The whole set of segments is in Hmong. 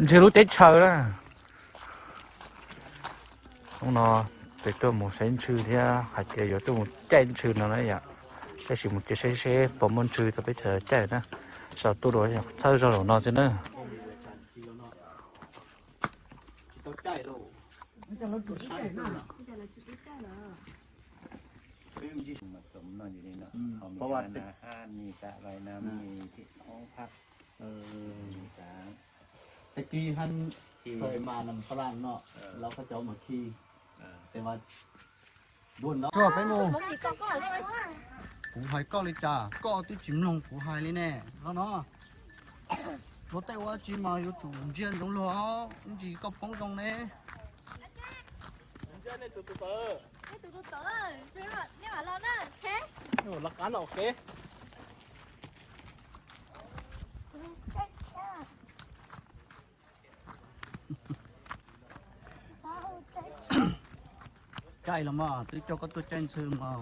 Ntsia lub teb chaws na. Hnub no peb tuaj mus saib ntshw thiab hais tias yuav tuaj mus caij ntshw no na yom. Tab sis mus tsev seb seb puas muaj ntshw rau peb chaw caij na. Sau tuaj dua txhawb zog zaum no xwb na. Tus peb mus, kuv hais koj li cas koj twb tsis mloog kuv hais li ne. No no, luag tej ua tsi mas yuav tsum ntsia ntsoov luag, ntsis koj poob zoo ne. Caij los mas, twb coj koj tuaj caij ntshw mas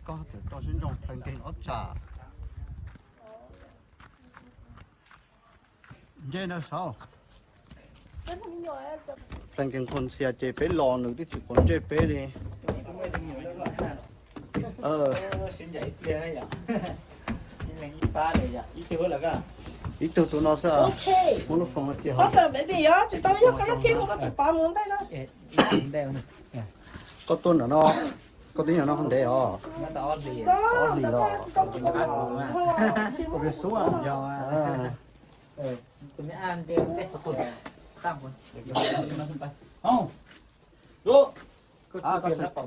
koj tseem tso siab ntsoov plees nkees ob tsam. Ntsej ntawd saud. Plees nkees qhuas ntxhias ces peb los nws twb tsis quav ntsej peb li. Ib tug tus no xwb. Muab lub foos tiag. Koj tuaj ntawm no, koj twb nyob no ntev os. Ob hlis los.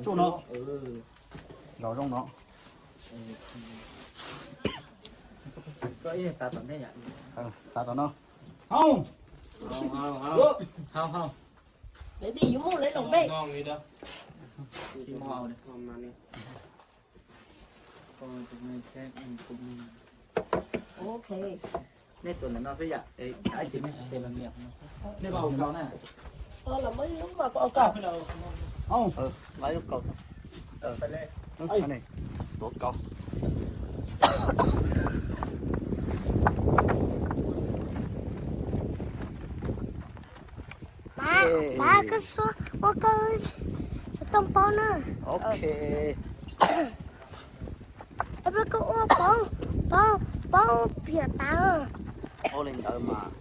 Tsuj no. Los zoo no. Txav tom no. Nej tuaj ntawm no xwb yom. Nej ua kaus na. Lawv ua kaus. Tuav kaus. Pab, pab koj suab ua koj xov tooj paub na. Ok. Koj ua paub, paub, paub piam tas. Ua li ntawd mas.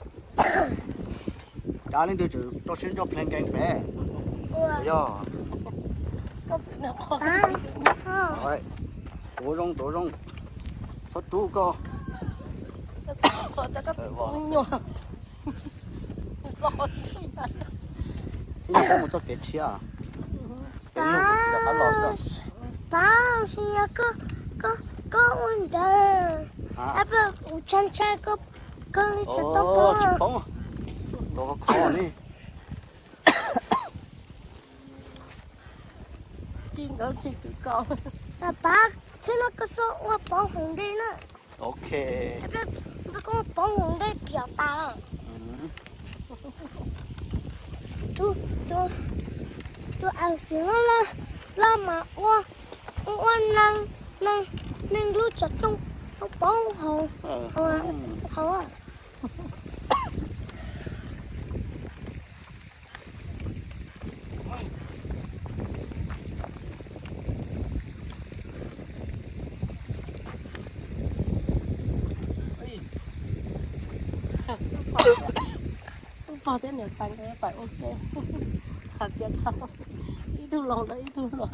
Cas leej twg tseem tso siab ntso plees nkees pem? Yog. Tuav zoo, tuav zoo. Txhob rub koj. Tsis yog koj mus txoj kev tshiab. Pab, pab, tsis yog koj, koj, koj ua ntawd. Ab, kuv ntshai ntshai koj, koj tsis tau poob. Tsis poob. Tuav khov kho ni. Pab, thiab no koj xub ua poob hauv ntej na. Ok. Koj ua poob hauv ntej piam tas. Tus, tus, tus a fiv loj loj mas ua, ua neeg, neeg, neeg lub xov tooj poob hauv, hauv. Tub pog thiab niam tais nkawd pais ua ke, hais tias thaum ib tug los lawm ib tug los.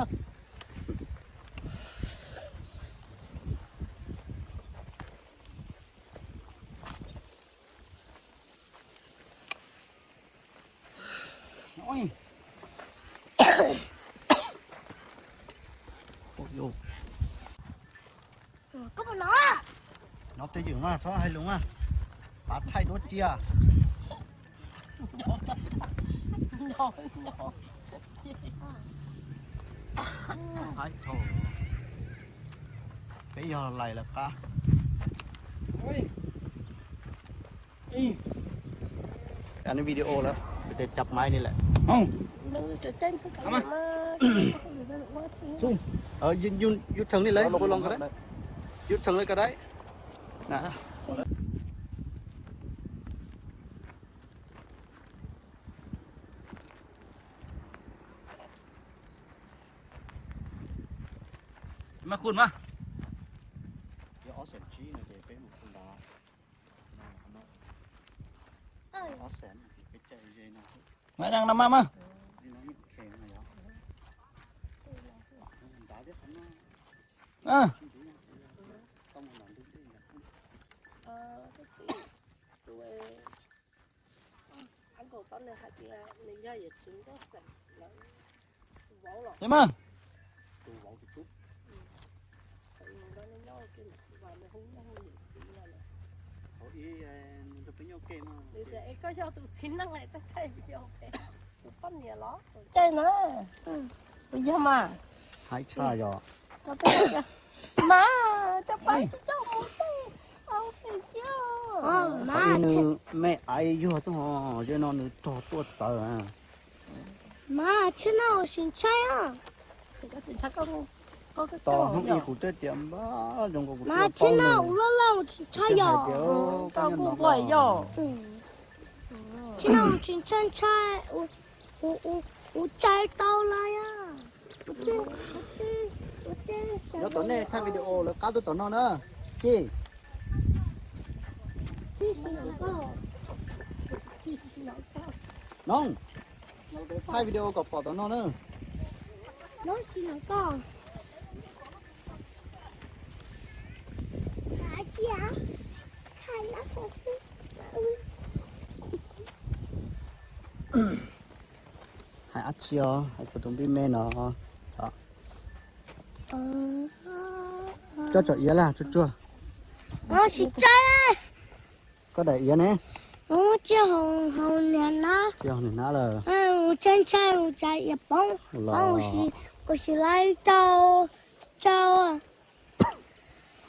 Nov twj ywm mas txhob hais lus mas, pab thaij duab cia. Peb yog lais lawm qab. Video lawm, tes cab maiv li lawm. Yus theem li lawm, puas los ko dab? Yus theem li ko dab. Mas qun mas. Mas mas. Mas. Cai na, kuv yog mas. Hais tshaj yog. Mas cov pab tsis coj mus tej, au tej cia. Nws me aiv yuag xwb ho, yog no nws rog tuaj txawv. Mas tsheb no sim ntshai. Tos hnub ib kuv twb tias npab zoo nkaus kuv Mas tsheb no ua loj loj tsis ntshai yog. Tsis ntshai ntshai, kuv tshai tau lawm. Nyob tom nej thaij video lawv qab tuaj tom no na. Ci. Noog, thaij video kom pom tom no na. Hais dab tsi os, hais kuv tus npib me no. Coj tsom iav laj tsuag tsuag. Tsis tsaib. Koj daim iav ne? Tsiaj hau niag hnab. Tsiaj hau niag hnab lawm. Tsiaj ntshai mus tsav iav poob. Los ua si lawv rau rau.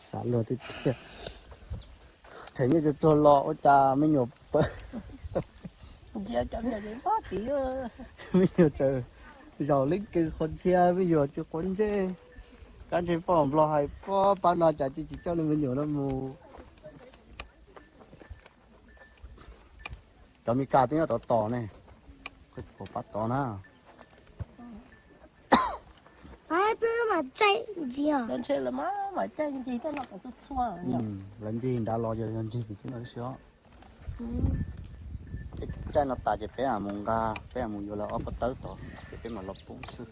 Xav luag tiag tiag. Them nyiaj tsuag tsuag los ua cas me nyuam pawv. Me nyuam txawm zaum leeb kws qhuav ntxhias, me nyuam tsis quav ntsej. Kab ntshe poj nplog hais pab pab no cas tsis tsis coj li me nyuam no mus. Cov Mes Kas twb nyob tod tos ne, koj tsis pom pab tod na. Lawv ncig nrad los yog yog ncig tim no si os. Caij no tas ces peb mus nqa, peb mus yuav lawv ob pob tawb tod ces peb mam los pub xwb.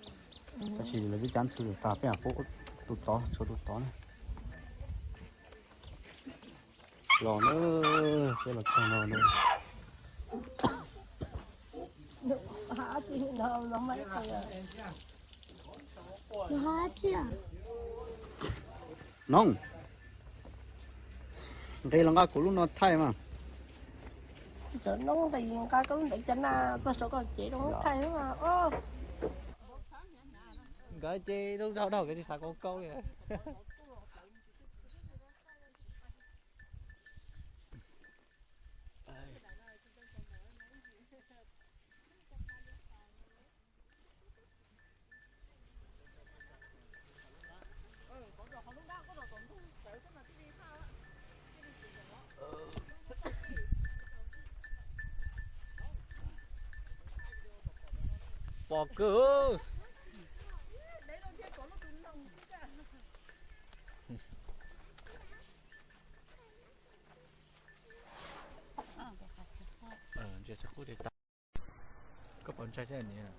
Tab sis lawv twb cab ntxhw tas peb mam pub tus tod, tshuav tus tod na. Los na, peb los txog no na. Noog, nqis los nqa kuv lub no thaij mas. Cov noob nqis nqa koj lub ntawd cov na txog saum koj cev rau thaij. Nkawd ces zoo dhau dhau nkawd tsis xav kauv kauv li. Pom kawg. Koj puas ntshai thiab niam?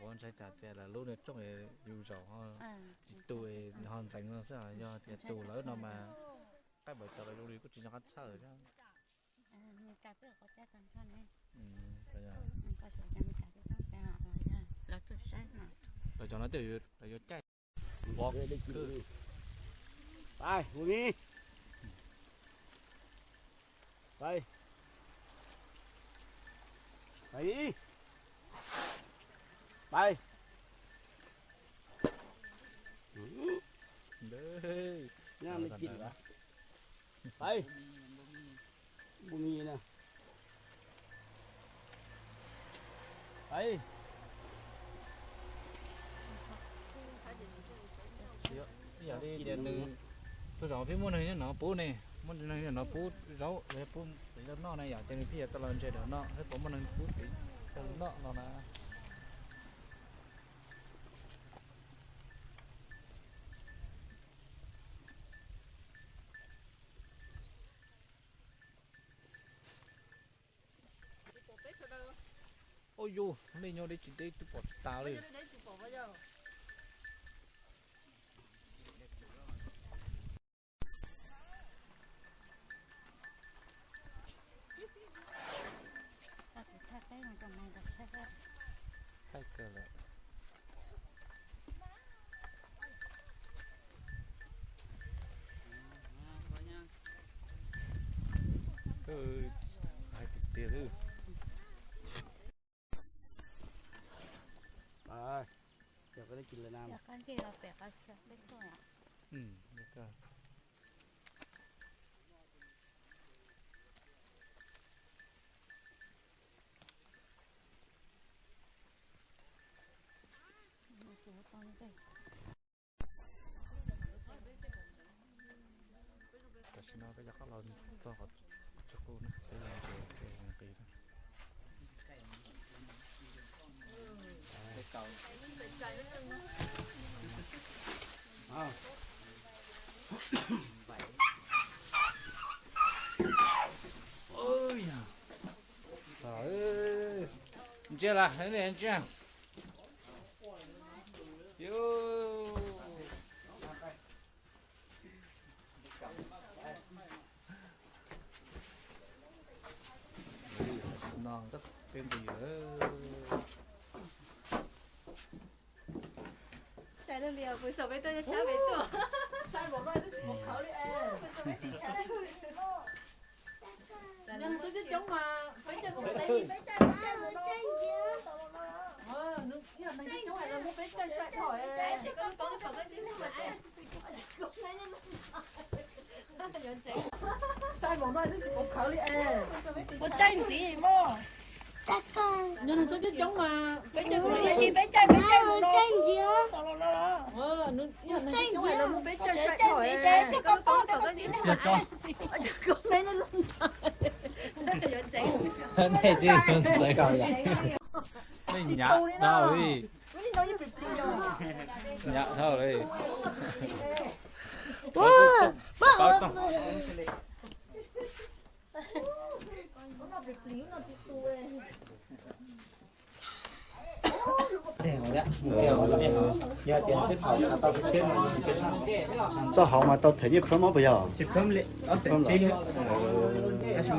Kuv ntshai tsam tias lawv lub niag rooj yus zaum tsis tu ho ntxeev no xwb, yog tias tu lawm no mas qaij npaum cas los zoo li kuj tsis nco qab txhawj thiab. Lawv cov no tej lawv yuav caij. Pais, mus mi. Pais. Pais. Pais. Pais. Npu mi na. Pais. Ib yam li tias nws, tus zaum peb muaj neeg nyob no pub ne. Muaj neeg no pub zaub, pub txiv rau noj na yom, ces nws thiaj yuav tau los ntses rau noj, thiab puas muaj neeg pub txiv rau noj no na. Ua yus, nej nyob deb tsis deb twb pom tsis tas li. Thaij kawg lawm. Hais tiag tiag xwb. Tam sim no peb rov qab los txog qhov tsaus qub na, peb los ntses peb nqis na. Ntsia las, ntsia. No peb nqis lawm. Ua caij ntxiv mog. Nws txob coob coob mas peb caij, peb caij, peb caij ntxiv. Caij ntxiv, caij ntxiv, caij ntxiv, caij ntxiv. Ntxawm, nej nyav dhau li. Nyav dhau li. Txoj hauv mas tau them nyiaj phab mob puas yog? Tab sis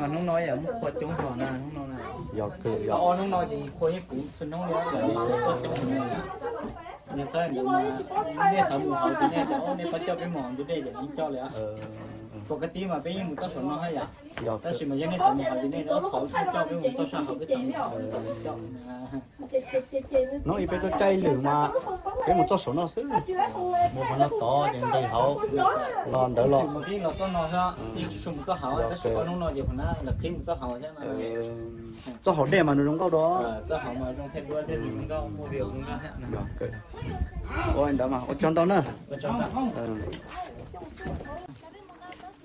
mas hnub no yog muaj qhua coob zog na, hnub no na. Yog kawg, yog. Ob hnub no ces qhua yeej puv txhua hnub li, qhua coob. Yog txhob ntawd mas nej xav mus hauv ces nej tias nej pab coj peb mus hauv ntug dej ces yeej coj li. Pom kab tib mas peb yeej mus txoj saum no hab yom. Tab sis mas yog nej xav mus hauv ces nej ob qhov coj peb mus txoj sab hauv, peb xav mus hauv coj. Hnub ib peb tuaj caij lwm mas peb mus txoj saum no xwb. Mus qhov no tod ces nqis hauv los ntawd los. Los txoj no xwb, yeej tsis tshua mus txoj hauv, tab sis ob hnub no ces qhov na lawv qhib mus txoj hauv thiab. Txoj hauv dej mas nws zoo nkauj dua. Txoj hauv mas zoo thiab dua, dej nws zoo nkauj, muaj view zoo nkauj thiab. Ua ntawd mas ua tsaug ntau na.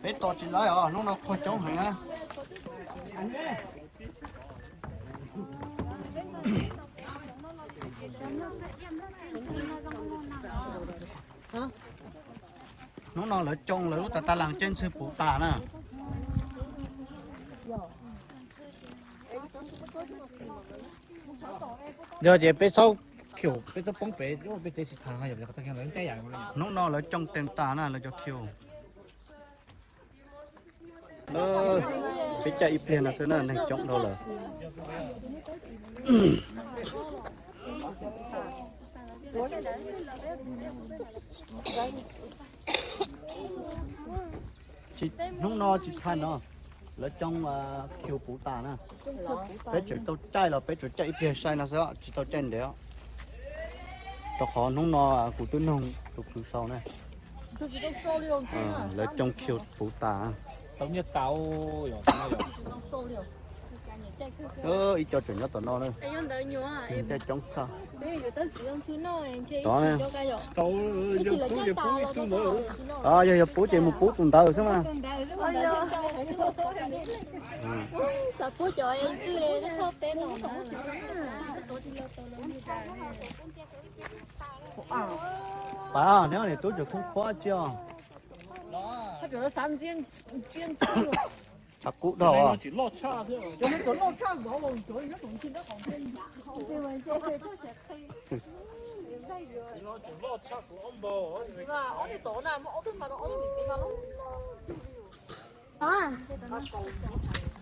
Peb tos tsis laib os, hnub no qhua coob heev na. Hnub no lawv tsoo lawv lub tas tas las caij ntxhw puv tas na. Yog ces peb txhob khiu, peb txhob poob pem, peb txiv tsis thav yog caij yam. Hnub no lawv tsoo teem tas na lawv cov khiu. Peb caij ib pliag no xwb na neeg coob dhau lawm. Hnub no tsis thaij no, lawv tsoo khiu puv tas na. Peb tseem tau caij los peb tsuas caij ib pliag sai no xwb, tsis tau caij ntev. Rau qhov hnub no kuv twb noog tus kwv sau na, lawv tsoo khiu puv tas. Ib co tseem nyob tom no na. Tej coob tshaj. Tod, yog yog pub ces mus pub tus ntawd xwb mas. Pab, neb niam tub tseem khoob khuab tsi os. Tshav kub dhau.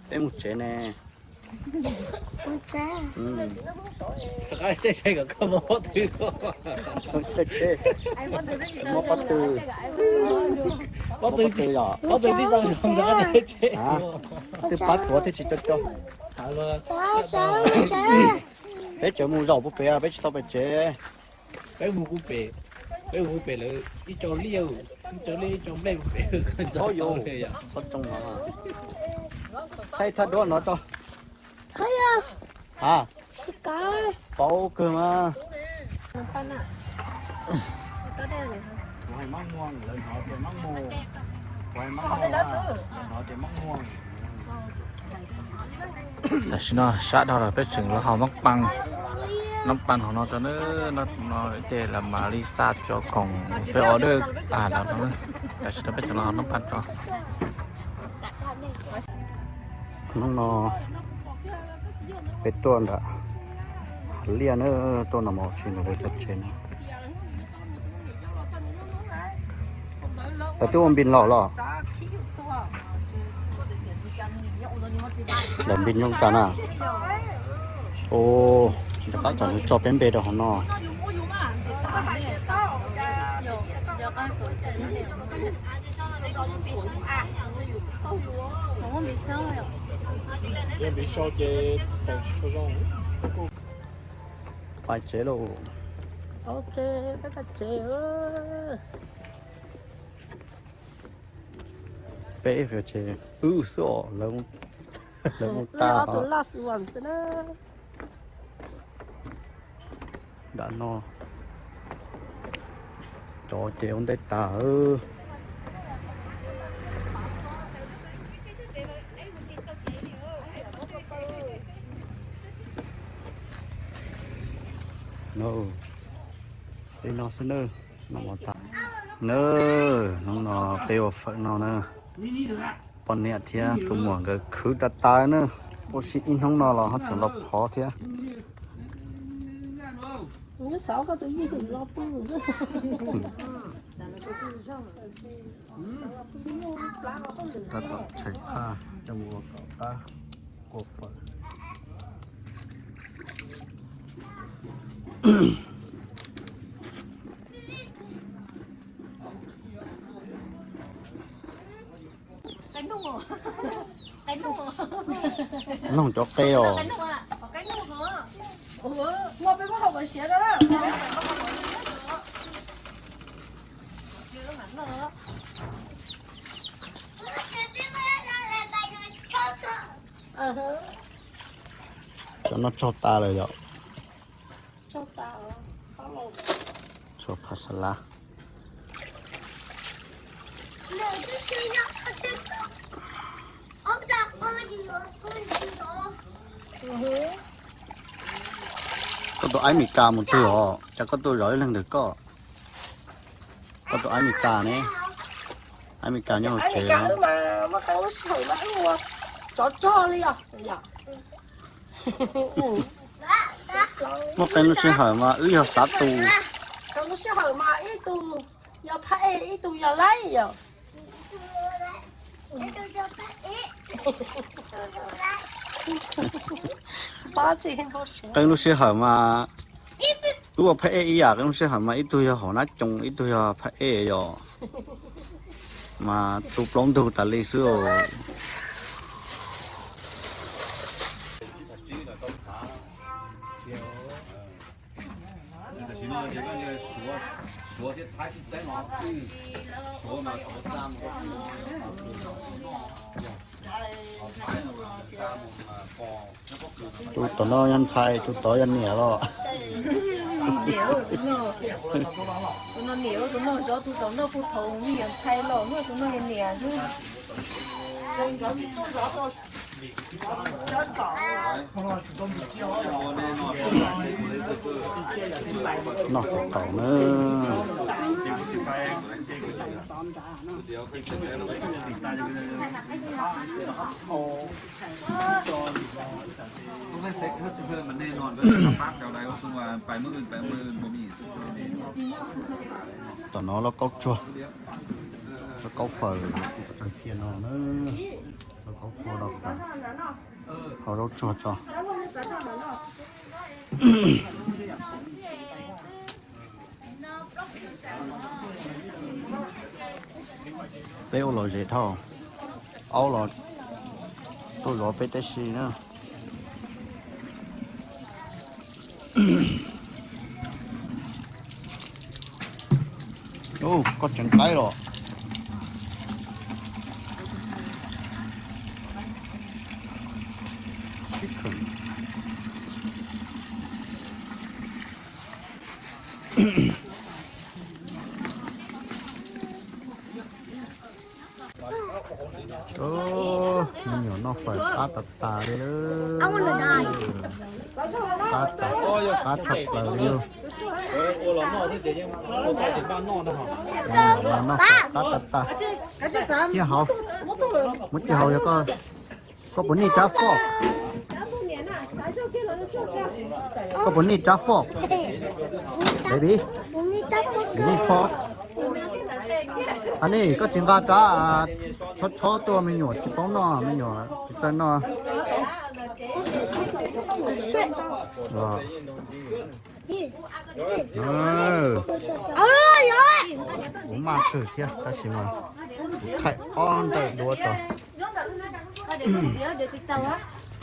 Peb mus tsev ne. Tej tsev kom koj mus pob tw. Tej tsev, muab pob tw. Pob tw, pob tw tib tau zoo rau tej tsev. Twb pab tuav thiaj tsis co co. Peb tseem mus zaum puag pem, peb tsis tau pem tsev. Peb mus puag pem, peb mus puag pem lawv ib co liaj, ib co liaj ib co nplej puag pem. Txhob tsoo no. Thaij thaj duab no tso. Ha, paub kawg mas. Tam sim no sab dhau lawm, peb tseem los haus noob paj, noob paj hauv no rau na. No ces lawv mam li xa cov khoom peb order tag los no. Tam sim no peb tseem los haus noob paj rau. Hnub no peb tuaj nram hav liaj na, tuaj nov mov tsis ntawm lawv cov tsev na. Lawv twb ua npis laus los? Lawv npis nyob cas na? Ua, rov qab tom nws tso peb npe rau hauv no. Pais tsev lauj. Ok, peb pais tsev. Peb pais tsev wb xwb os, lawv mus tag. Nram no cov ces ua ntej tas. Tej no xwb na, no tas na. Hnub no peb ua fawm no na. Poj niam thiab tus muam nkawd khwv tas tas na. Ua si ib hnub no los ho tseem los phov thiab. Tab tom tshais phaj coj mus ua kom qab ua fawm. Noog cov qe os. Cov no tsog tas lawm yom. Tshuav phav sa lav. Koj tus aib Mes Kas mus twg os? Cas koj tuaj zov ib leeg ntawm koj? Koj tus aib Mes Kas ne? Aib Mes Kas nyob hauv tsev. Muaj qee lub sij hawm mas wb yog xav tus. Lub sij hawm mas ib tug yog phab ej ib tug yog laib yom. Qee lub sij hawm mas wb ua phab ej ib yam, qee lub sij hawm mas ib tug yog hom nab coos ib tug yog phab ej yom. Mas tu plaub ntug tas li xwb os. Suav thiab Thaib sib txeeb os. Suav mas Suav xa mus, Thaib no mas xa mus. Tus tom no yog ntxhais, tus tod yog niam los. Niam, tus no niam, tus no zov, tus tom no kuj thaum me nyuam ntxhais los no, tus no yog niam xwb. Noj kaum kaum na. Tom no lauj kaub tsuag, lauj kaub fawm, cia no na, lauj kaub tsuag, hau zaub tsuag tso. Peb ua lom zem dhau, aub los tuaj zov peb tib si na. Ub, koj tseem qaib los. Me nyuam noj fawm qab tas tas li lawm. Qab tas, qab tshaj plaws li lauj. Me nyuam los noj fawm qab tas tas. Tij Hauv, muab Tij Hauv yog koj, koj puas nij tsab fork? Koj puas nij tsab fork, baby? Nij fork. Ab, nij koj tsis nqa tsab tshob tshob tuaj, me nyuam tsis paub noj, me nyuam tsis txawj noj. Kuv maj kawg thiab tab sis mas kuv thaij ob ntawm duav tso.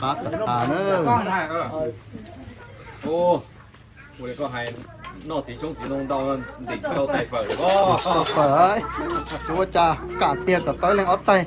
Qab tas tas na. Ua li koj hais, noj txiv xyoob txiv ntoo ntau, ntim tsis tau tais fawm li os. Fawm, tsis ua cas, kam tiag kom tau ib leeg ob tais.